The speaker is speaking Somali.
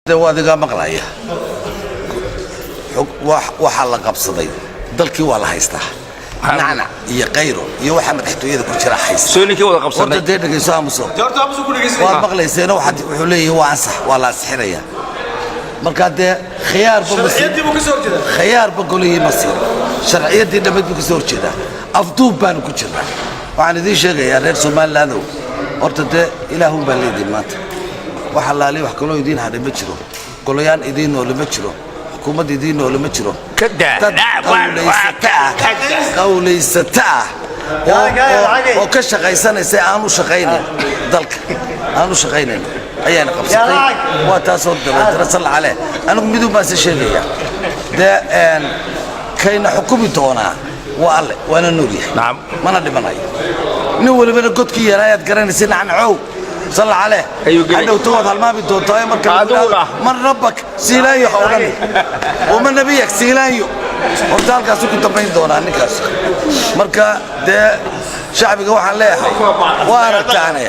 De waa adigaa maqlaya, waxaa la qabsaday dalkii, waa la haystaa. Nacnac iyo kayro iyo waxaa madaxtooyada ku jira haysta. Soo ninkii wada qabsanay. Horta dee dhegayso, aamuso. Waad maqlayseeno, wuxuu leeyahay waa ansax, waa la ansixinaya. Markaa dee khiyaarba ma siin, khiyaarba golihii ma siin, sharciyaddii dhammayd buu ka soo horjeedaa. Afduub baanu ku jirnaa. Waxaan idiin sheegayaa, reer Somalilandow, horta dee ilaahun baan leedihin maanta. Wax allaali wax kaloo idiin hadhay ma jiro, goloyaan idiin noole ma jiro, xukuumad idiin noole ma jiro. Ka daa. Dad qawlaysata ah, qawlaysata ah oo ka shaqaysanaysa, aan u shaqaynayn dalka, aan u shaqaynayn ayaana qabsatay. Waa taasoo dabeetana salla caleh. Anigu midun baan se sheegaya dee, kayna xukumi doonaa waa Alle, waana nool yahay. Mana dhimanayo. Nin walibana godkii yaraa ayaad garanaysa, nacnacow, salla caleh. Ayuu gelay. Hadhowto waad halmaami doontaa marka lagu Adiguna. yidhaahdo, "Man rabbak?" "Siilaanyo" ha odhani. "Wama nabiyak?" "Siilaanyo." Horta halkaasu ku dambayn doonaa ninkaas. Marka dee shacbiga waxaan leeyahay, waa aragtaane.